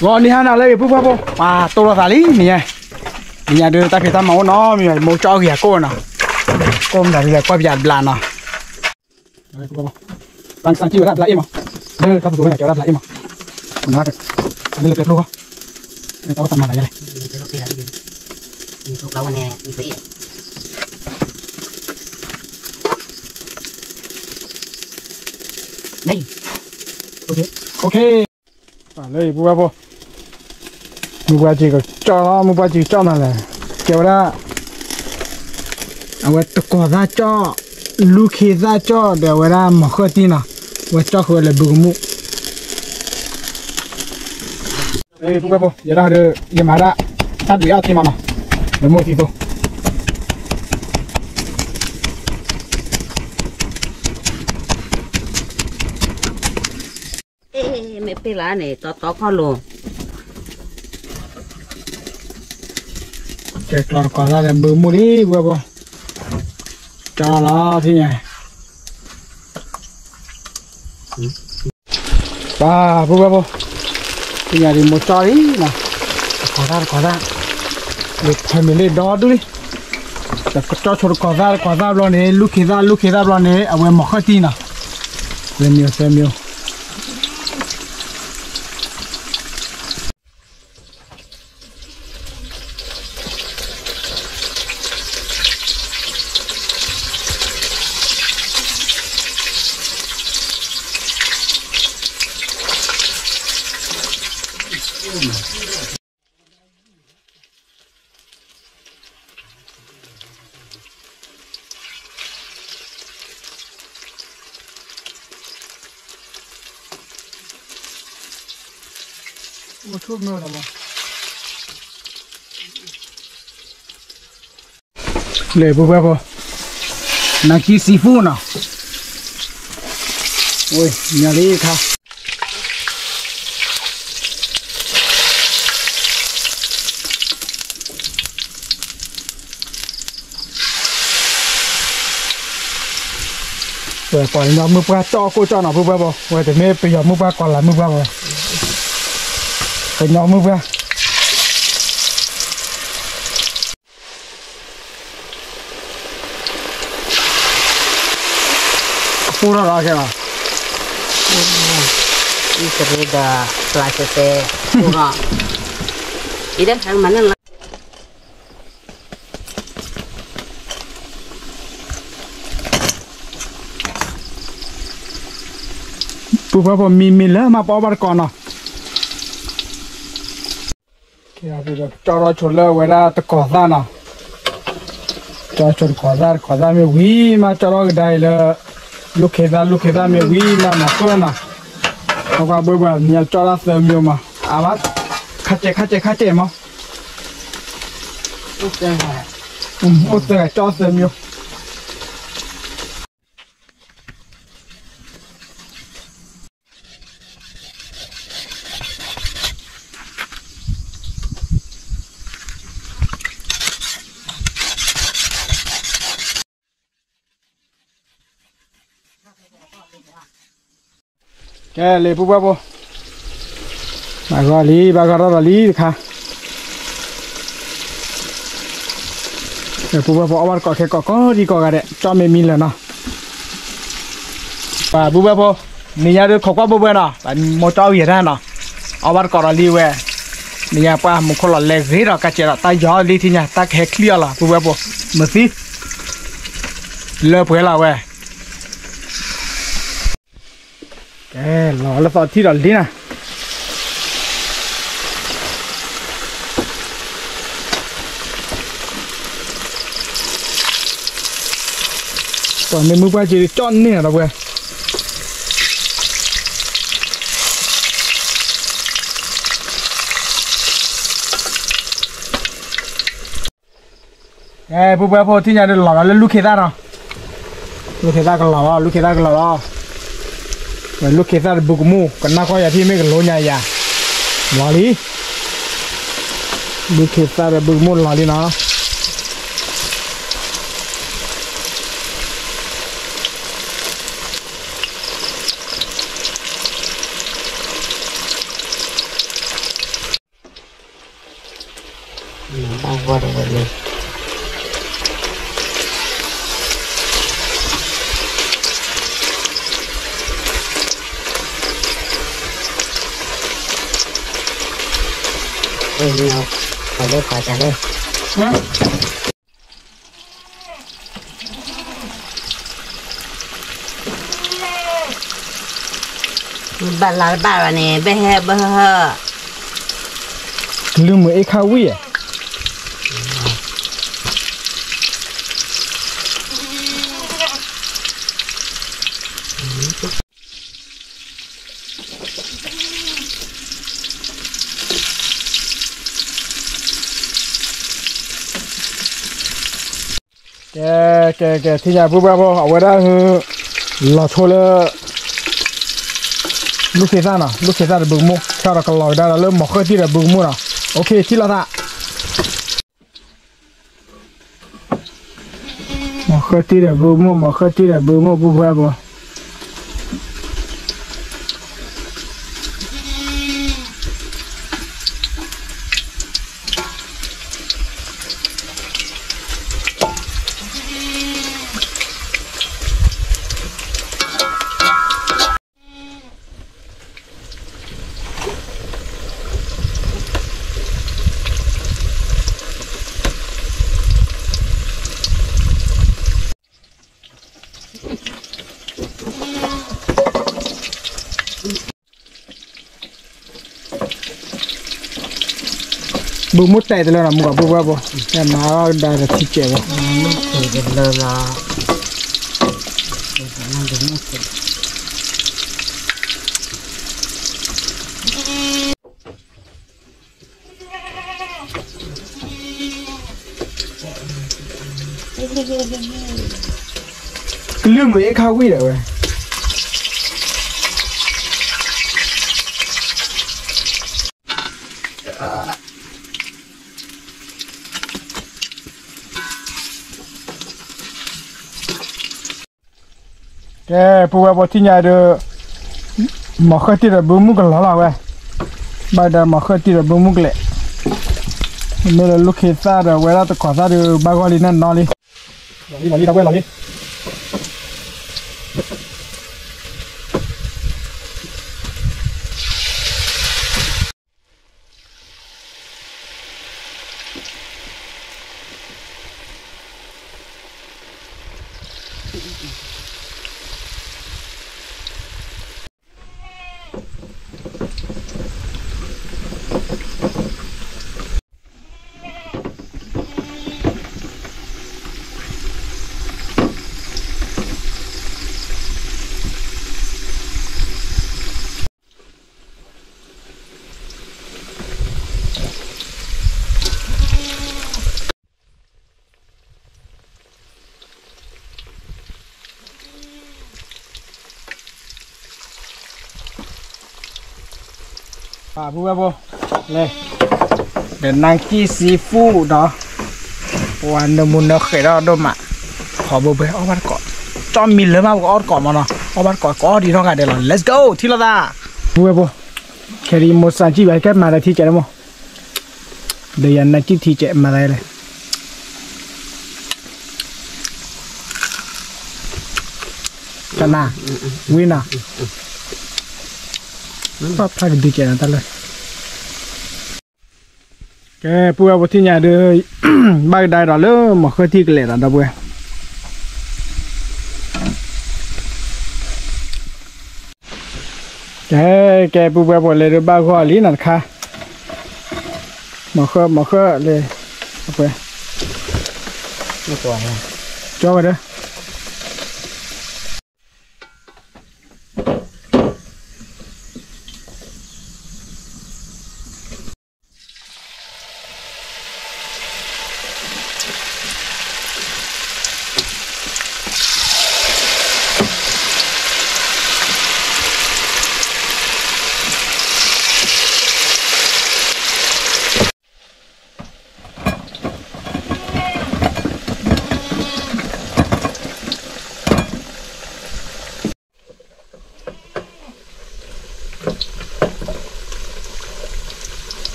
ဂီၤနံၤဟါနၤလၢအဂ့ၤ ပုၢ်ဖိဖိ, ပှၤတိၢ်လိာ်သးလံ နံၤညါ, နံၤညါဒုးတၢ်ဖံးတၢ်မၤအိၣ်နီတမံၤဘၣ်, မိၢ်ကၠီအီၣ်ဂံၢ်အကိၣ်နီၤ, ကိၣ်မတၤဒုးလဲၣ် ကွၢ်ပယၤဘျးနီၤ, ပှၤကစၢ်ထံၣ်ဝဲဒၣ်ဘျးအ့ၣ်မး, လၢတၢ်ပူၤဝဲဒၣ်ကဲဝဲဒၣ်ဘျးအ့ၣ်မး, နၤ, လၢလၢပျဲကျိဘၣ်, တၢ်အိၣ်သးမၤလၢယလဲၣ် လၢ ပုၢ်ဖိ, မုၢ်ပှၢ်စံးကကၠီၣ်လီၤ, မုၢ်ပှၢ်စံးကကၠီၣ်နၤလဲၣ်, ကဲဝဲဒၣ် အဝဲတကိးသၣ်ကၠီၣ်, လူခ့သၣ်ကၠီၣ် ဒီးအဝဲဒၣ်မီၤဃၢၣ်တံၢ်နီၤ, အဝဲကၠီၣ်ဃုာ်ဝဲလၢဘုကမူၣ်, ပုၢ်ဖိ, ယဲဒၣ်ဒီး ယမၤဒၣ် တၢ်ဒုးအီၣ်သံမးနီၤ, လၢမိၢ်သံသိ မ့ၢ်ပ့ၢ်လၢန့ၣ် တီတီခီၣ်လိၤ, ကဲကျီတကိးသၣ်လၢဘုကမူၣ်လံ ပုၢ်ဖိ, ကၠီၣ်လီၤထံၣ်ညါ, ပှၤ ပုၢ်ဖိ, ထံၣ်ညါဒ်မိၢ်ကၠီၣ်လံနီၤ, တကိးသၣ်တကိးသၣ်, လၢဖဲမ့ၢ်လၢဒီဒူၣ်လံ, ကၠီၣ်ဆိတကိးသၣ်တကိးသၣ်ဘျီန့ၣ် လူခ့သၣ်လူခ့သၣ်ဘျီန့ၣ် အဝဲမီၤဃၢၣ်တံၢ်နီၤ, သၢမံၤသၢမံၤ လၢပုၢ်ဖိဖိ, နၤကံ seafood နီၤ, ဝဲ ညီလံခါ ဝဲပှၤကညီမုၢ်ပှၢ်ကၠီၣ်ကိၣ်ကၠီၣ်နီၤ ပုၢ်ဖိဖိ, ဝဲတမ့ၢ်ပယီၤမုၢ်ပှၢ်ကီၤလၤမုၢ်ပှၢ်ဝဲ, ကညီမုၢ်ပှၢ် ပူထီၣ်ဒီးကဲလီၤ, အံၤတရ့ဒီး ပျၢ်စဲးစဲး ပူထီၣ်, အံၤဒၣ်ဟဲမၤန့ၣ်လီၤ. ပုၢ်ဖိဖိ မံမံလၢမၤပအီၣ်ဘၣ်တကိးနီၤ. ကၠီထီၣ်ဆိလၢဝဲဒၣ်တကိးသၣ်နီၤ, ကၠီထီၣ်ဆိတကိးသၣ် တကိးသၣ်မ့ၢ်ဝံၤမး ကၠီထီၣ်ကဒါအံၤလၢ လူခ့သၣ် လူခ့သၣ်မ့ၢ်ဝံၤမး မၤကွၢ်နီၤ, ပှၤဘှဲဘှဲမ့ၢ်ကၠီထီၣ်သၢမံၤမး အါဘၣ်, ခါကဲး ခါကဲး ခါကဲးမး, အိၣ်သၢဂၤ ကၠီထီၣ်သၢမံၤ ကဲလံ ပုၢ်ဖိဖိ, ဘၣ်ဂီၤလံ ဘၣ်ဂီၤထီၣ်ဒီးလံတခါ, ပုၢ်ဖိဖိ အီၣ်ဘၣ်တကိးခဲကိးကိးဒံကိးဂၤဒဲး ကၠီမ့ၢ်မံလၢာ်နီၤ. ပှၤပုၢ်ဖိဖိ, နံၤညါဒုးခိးကွၢ်ဘှဲဘှဲနီၤ, မိၢ်ကၠီအီၣ်ဂံၢ်တၢ်နီၤ, အီၣ်ဘၣ်တကိးဒီးလံဝဲ, နံၤညါပှၤမူခိၣ်လီၤလဲၤဂ့ၤဒီးကစဲးဒီး တၢ်ယီၤလံထံၣ်ညါ တၢ်ကဟဲချံအီၤလီၤ ပုၢ်ဖိဖိ, မုၢ်သံ လၢပှဲၤလီၤဝဲ ကဲ လီၤလၢသီထံၣ်ဒီးလံနၤ, ပှၤမ့ၢ်မုၢ်ပှၢ်က့ၤကၠီၣ်န့ၢ်နၤဒီးဝဲ ပုၢ်ဖိဖိ ထံၣ်ညါဒုးလီၤလီၤလၢလူၢ်ခ့သၣ်နီၤ, လူၢ်ခ့သၣ်ကလီၤလီၤ လူၢ်ခ့သၣ်ကလီၤလီၤ, လူၢ်ခ့သၣ်ဒီးဘုကမူၣ် ကနၣ်ကွၢ်ယၤထံၣ်မ့ၢ်ကလိညါယၤ, လီၤလံ, လူၢ်ခ့သၣ်ဒီးဘုကမူၣ်လီၤလံနီၤ. ဘၣ်ဂီၢ်တဝဲန့ၣ် ပှၤလၢပှၤကလဲၣ် ဘၣ်လါတဘၣ်ဘၣ်န့ၣ် ဘၣ်ဟဲဘၣ်ဟၢ ကလုၢ်မုာ်အ့ၣ်ခါဝံၣ်ဧါ ကဲ ကဲ ကဲ ထံၣ်ညါပုၢ်ဘၣ်ဖိ အဝဲဒၣ် လီၤဆိလၢ လူၢ်ခ့သၣ်နီၤ လူၢ်ခ့သၣ်ဒီးဘုကမိၢ် ဖျါဒီးကလီၤကဒါဒီးလၢမီၤဃၢၣ်တံၢ်ဒီးဘုကမိၢ်နီၤ OK ထံၣ်လိာ်သး မီၤဃၢၣ်တံၢ်ဒီးဘုကမိၢ် မီၤဃၢၣ်တံၢ်ဒီးဘုကမိၢ် ပုၢ်ဘၣ်ဖိ ဘုမူတဲာ်တလၢနီၤ မူကီၢ်ပုၢ်ဘၣ်ဖိ တဲမၤအီၣ်ကဒါဒီးထံကဲးဝဲ လၢလၢ ကလုၢ်မုာ်အ့ၣ်ခါဝံၣ်ဒီးဝဲ ကဲ ပုၢ်ဝဲၢ်ဖိထံၣ်ညါဒီး မီၤဃၢၣ်တံၢ်ဒီးဘုမူကလီၤလီၤဝဲ ဘၣ်ဒီးမီၤဃၢၣ်တံၢ်ဒီးဘုမူကလဲာ် မ့ၢ်လၢလူၢ်ခ့သၣ်ဒီးဝဲဒၣ်တကီၤသၣ်ဒီးဘၣ်ဂီၢ်လံနီၢ်နီၢ်လံ လီၤလံ လီၤလံ တၢ်ဝဲလီၤလံ ပုၢ်ဝဲၢ်ဖိ လဲၤ ဒီး Nike seafood ဒီး ပှၤနၢမူနၢဃဲးထီၣ်ဒိၣ်မး ခီဘိဘဲ အီၣ်ဘၣ်တကိး ကၠီမံၤလၢမး ပကအီၣ်တကိးမးနီၤ အီၣ်ဘၣ်တကိး ကအီၣ်ဒံးထီၣ်ဂၤဒဲးလီၤ let's go ထံၣ်လိာ်သး ပုၢ်ဝဲၢ်ဖိ ခဲအံၤမိၢ်စၢ်ကံၣ်ဘၣ် ကဲမၤဒီးထံကဲးလၢမိၢ် ဒီးယၤနၢ်ကံၣ်ထံကဲးမၤသးလဲၣ် ကနၣ် ဝံၤနီၤ ပှၤဖျါကဒုးကဲးနၤတၢ်လၢ ကဲ ပုၢ်ဝဲၢ်ဖိထံၣ်ညါဒီး ဘၣ်ကဒါဒီးလၢမီၤဃၢၣ်တံၢ်ကလဲာ်ဒီး ဒီပုၢ်ဝဲၢ် ကဲ ကဲ ပုၢ်ဝဲၢ်ဖိလဲၤဒီးဘၣ်ဂီၢ်လံနီၤတခါ မီၤဃၢၣ် မီၤဃၢၣ်လဲၤ ဒီပုၢ်ဝဲၢ် ကၠီဝဲဒီး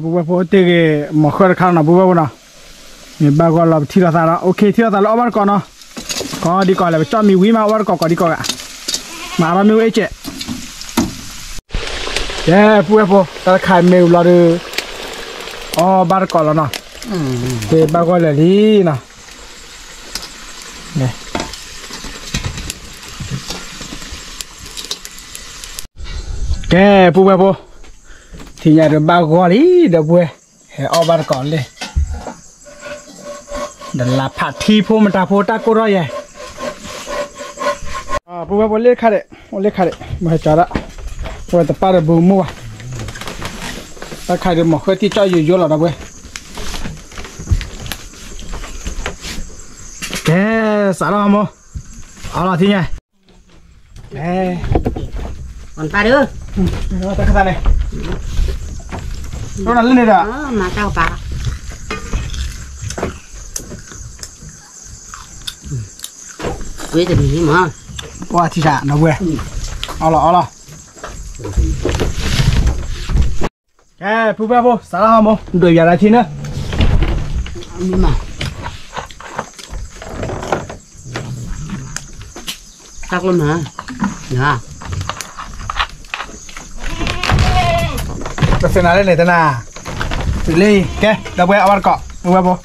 ပူဝဲဖိတ့ၢ်ဂ့ၤ မီၤဃၢၢ်တခါနီၤ ပူဝဲဖိနီၤ, မ့ၢ်ဘၣ်ဂီၢ်လီၤ ပထံၣ်လိာ်သးနီၤ OK ထံၣ်လိာ်သးလၢအီၣ်ဘၣ်တကိးနီၤ, ကိးဒံကိးလဲၣ် ပကၠီၣ်မံၤဝံၤမး အီၣ်ဘၣ်တကိးကိးဒံကိးဂၤ, မၤအီၣ်မ့ၣ်အူအ့ၣ်ကဲး ကဲ ပူဝဲဖိ တၢ်တခါမ့ၢ်ဝံၤလီၤဒီး အီၣ်ဘၣ်တကိးလီၤနီၤ, ကဲဘၣ်ဂီၢ်လၢာ်လံနီၤ, ကဲ ပူဝဲဖိ, ထံၣ်ညါဒီးဘၣ်ဂီၢ်လံ ဒီပုၢ်ဝဲၢ်, ဟဲအီၣ်ဘၣ်တကိးလံ, ဒီးလၢဖးထံဖိမတၤဖိတၢ်ကိၢ်ထီၣ်ယဲၢ်, ပူဝဲဖိလ့ၣ်တခါဒဲး အိၣ်လ့ၣ်တခါဒဲး မ့ၢ်ဟဲကၠီဒၣ်, ပဝဲတပၢ်ဒီးဘုမုၢ်ဘၣ်, တၢ်ခါဒီးမီၤဃၢၢ်တံၢ်ကၠီၣ်ယိယိလီၤ ဒီပုၢ်ဝဲၢ်, ကဲ စးထီၣ်ဟီမိၢ်, အီၣ်လီၤထံၣ်ညါ ပၢ်ဒီး တၢ်ခါန့ၣ် ရိနၤလၢန့ၣ်ဒီး မၤတၢ်ကပၤ ဝ့တမံၤမး ပှၤထံၣ်ဆး ဒီပုၢ်ဝဲၢ် အီၣ်လီၤ အီၣ်လီၤ ကဲ ဖုဖဲဖိ စးထီၣ်ဟီမိၢ် ဒိးယၤလၢထံန့ၣ် မ့ၢ်မး တၢ်ကျိမး နၤ ပသ့ၣ်နၤလၢန့ၣ်တနၤ တုၤလံ ကဲ ဒီပုၢ်ဝဲၢ် အီၣ်ဘၣ်တကိး ဖုဖဲဖိ ဘ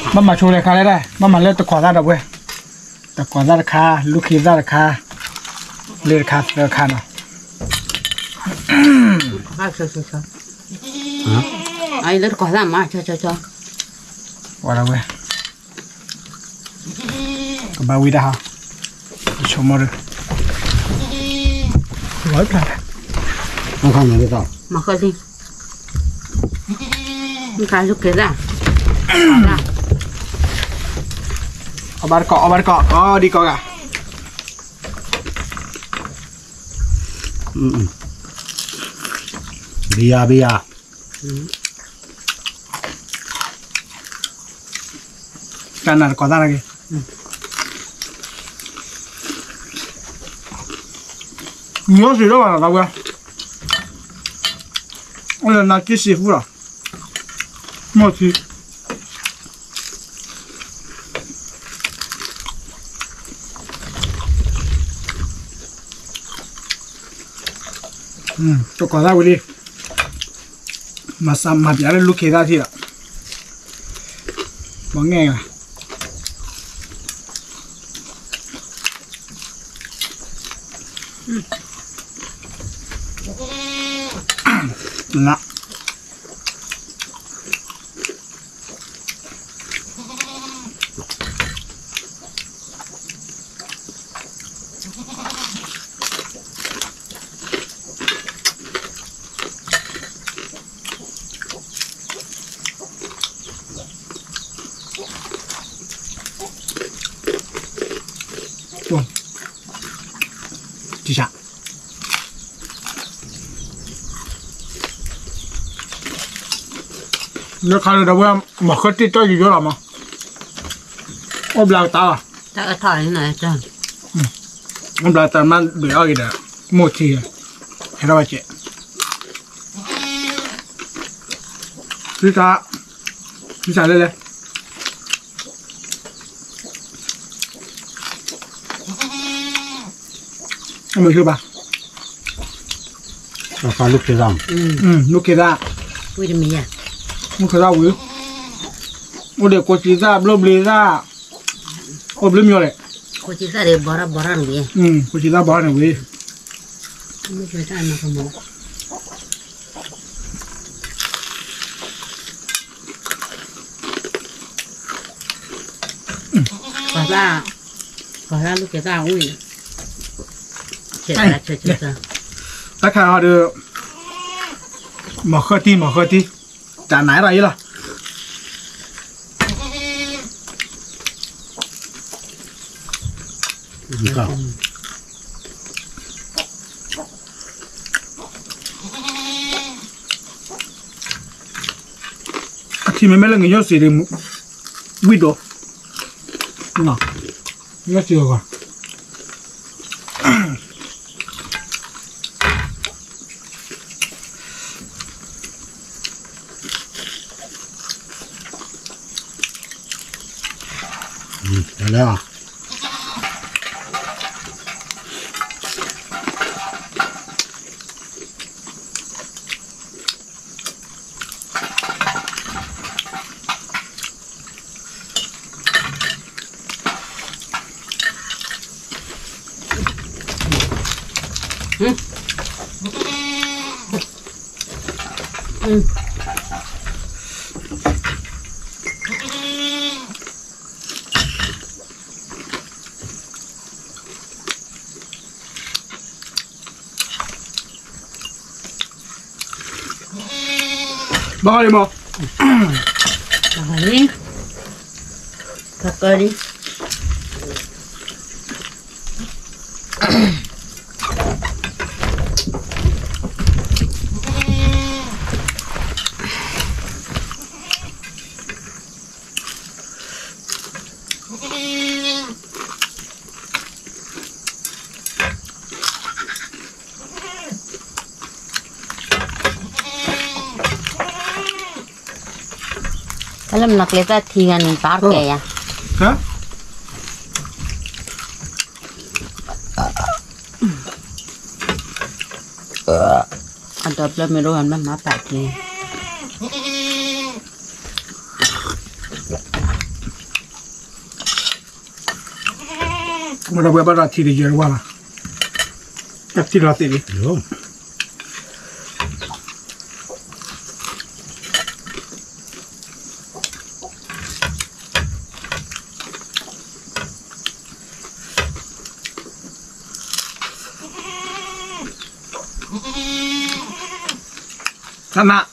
ၣ်မၤဆိလၢခါလဲၣ်ဒၣ် ဘၣ်မၤလၢတကိးသၣ် ဒီပုၢ်ဝဲၢ် တကိးသၣ်တခါ လူၢ်ခ့သၣ်တခါ လ့တခါ သၢခါနီၤ လၢတကိးသၣ်မး ဆီဆီဆီ ဝဲဒၣ်ဝဲ ကဘၣ်ဝံတၢ်ဟါ ကဆိကမိၣ်ဒီး လီၤဖျါ မၤဃၢလံ မ့ၢ်ကလူၢ်ခ့သၣ် အီၣ်ဘၣ်တကိး အီၣ်ဘၣ်တကိး ကိးဒံကိးဂၤ ဘံယၤ ဘံယၤ တၢ်နးတကိးသၣ်တဂ့ၤ ညီစံးဒိၣ်ဘၣ်နီၤ ဒီပုၢ်ဝဲၢ် အိၣ်လၢနၤက့ၢ်စံးဖူလီၤ မိၢ်ထံ တကိးသၣ်ဝံၤလံ မၤစၢ်မၤပျးလၢလူၢ်ခ့သၣ်ထံလီၤ မ့ၢ်ငဲၢ်ဂၤ န တံၢ်ဆး လၢခါန့ၣ်ဒီးဝဲ မၤဃၢတံၢ်ကၠီၣ်ယိယိလီၤမး အိၣ်ဘျါကတၢၢ်လီၤ တၢ်အၢထီၣ်န့ၣ် အိၣ်ဘျါကတၢၢ်မး ဒွဲၣ်အီၣ်က့ၤဒီး မိၢ်ထံ ဟဲထီၣ်ဝဲကဲး တံၢ်ဆး တံၢ်ဆးလဲၣ်လဲၣ် အမ့ၢ်ဆူဘၣ် လူၢ်ခ့သၣ် လူၢ်ခ့သၣ် လူၢ်ခ့သၣ်ဝံၤ အိၣ်ဒီးကိးကံသၣ် ဘျိဘျ့သၣ် အိၣ်ဘျုးမံၤလဲၣ် ကိးကံသၣ်ဘီထီၣ်န့ၣ်ဝံၤ ကိးသၣ် ကိးသၣ်လူၢ်ခ့သၣ်ဝံၤ တၢ်ခါအီၤဒီး မၤဃၢတံၢ် မၤဃၢတံၢ် တၢ်နးထီၣ်အံၤလီၤ က မ့မ့ၢ်လၢငညိၣ်စံးဒီး ဝံၣ်ဒိး, ငညိၣ်စံးအဂီၢ်, လဲၣ်, ဘၣ်လံမး, ဘၣ်လံ, ကကလံ. တၢ်လၢမနုၤကျဲတၢ်ထံဂၤန့ၣ် ပာ်ကဲယၤ, အဒီပျၢၤမ့ၢ်ဒိၣ်ဂၤမ့ၢ်မၤပာ်ကဲ ဝဲဒၣ်ပှၤဘၣ်တၢ်ထံတယဲၢ်ဝါလီၤ, တၢ်ထံလီၤသ့ၣ်လံ. တၢ်နး,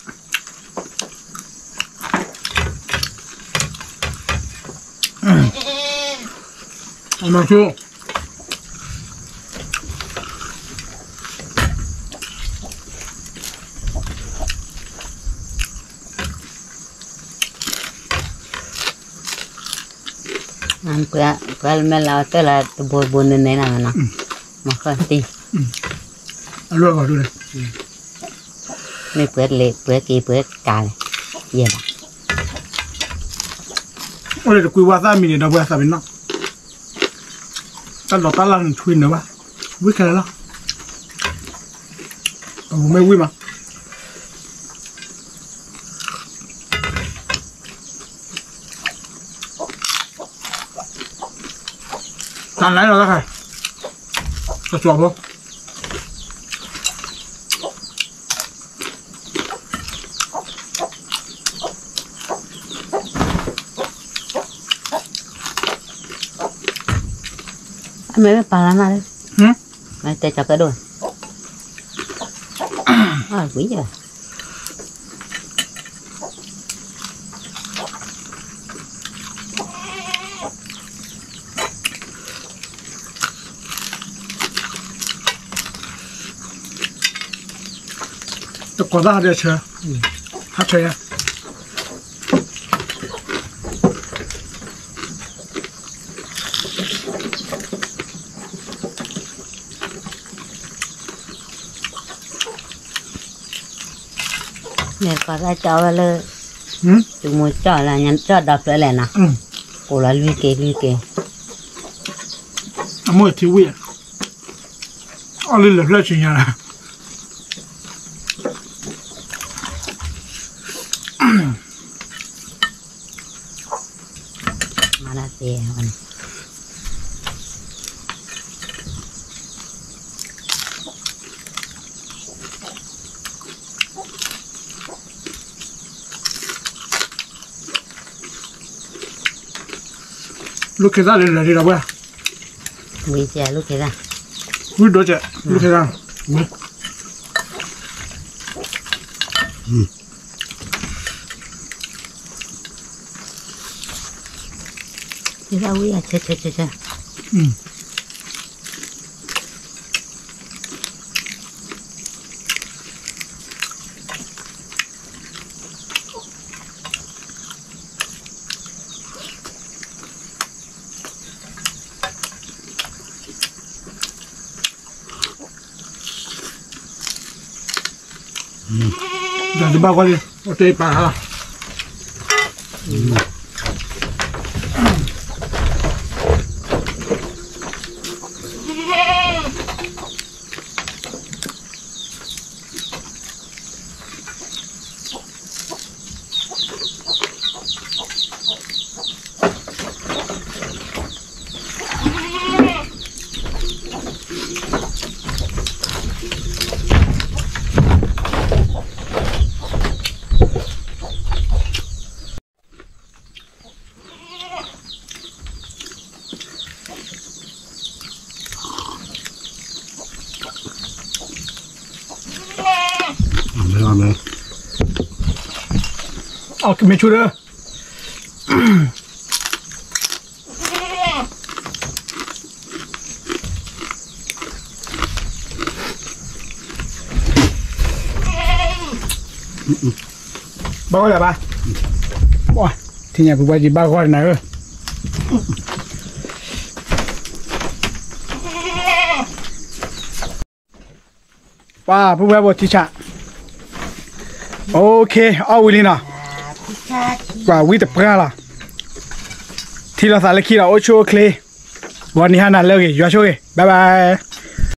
အမၤဆိ ပှၤလၢမဲာ်လၤအီၤတၢ်လၢတဘိတဘိန့ၣ်န့ၣ်လီၤမနီၤ, မၤဃၢၤတံၢ်, အလွဲၢ်ဂီၤဒ်န့ၣ်, မ့ၢ်ပှဲၤလ့ၤပှဲၤက့ၤပှဲၤကးလဲၣ်, ယဲၢ်ဘၣ်, အိၣ်လၢတကွံဝါသၣ်မံၤန့ၣ်ဒီးပှၤသးပ့ၤနီၣ်, တၢ်လီၤတၢ်လၢ်န့ၣ်ထွံနၢၤဘၣ်, ဝံၣ်ခဲလၢာ်လီၤ, အဝဲမ့ၢ်ဝံၣ်မး တၢ်နါလီၤတၢ်ခါ, တၢ်စွၤဖိ, အမ့ၢ်ပာ်လီၤနၤလၢ, မ့ၢ်တဲကၠီၤကၢၣ်ဒိၣ်, အဝံၣ်ယၤ တကိးသၣ်ဟးဒဲးဆၢ, ဟးဆၢယၤ, မ့ၢ်ကိးသၣ်ကၠီဝဲလၢ, တုၤမိၢ်ကၠီလၢညါကၠီဒီဖျၢၣ်လဲၣ်နီၤ, ကိးလီၤလွံၢ်က့လွံၢ်က့, အမိၢ်ထံဝံၣ်, အီၣ်လၢလၢာ်ဖျၢၣ်ဆူညါလီၤ. မၤဒၣ်သ့ဝဲန့ၣ်, လိၣ်ခ့သၣ်လၢလၢာ်ဒံးဒီးဝဲ, ဝံၤကဲလိၣ်ခ့သၣ်, ဝံၤဒိးကဲ, လိၣ်ခ့သၣ်, ဝံၤ ဝံၤဆဲးဆဲးဆဲးဆဲး, အ ဒီးတဘၣ်ကွၢ်လံ, အိၣ်တ့ၢ်ပာ်ဟါလီၤ. အီၣ်ကမ့ၢ်ဆူၣ်ဒီး ဘၣ်ဂီၢ်လၢၤဘၣ်, ထံၣ်ညါဖုပှၢ်ကံဘၣ်ဂီၢ်နၤဧၢ, ပှၤဖုပှၢ်ဘိထံဆး, အိၣ်ခ့ အီၣ်ဝံၤလံနီၤ, ပှၤဝံတပှၢ်လီၤ, ထံၣ်လိာ်သးလၢခံဒီးအိၣ်ဆူၣ်အိၣ်ချ့, ဂီၤနံၤဟါနၤလၢအဂ့ၤ ယွၤဆိၣ်ဂ့ၤ bye bye.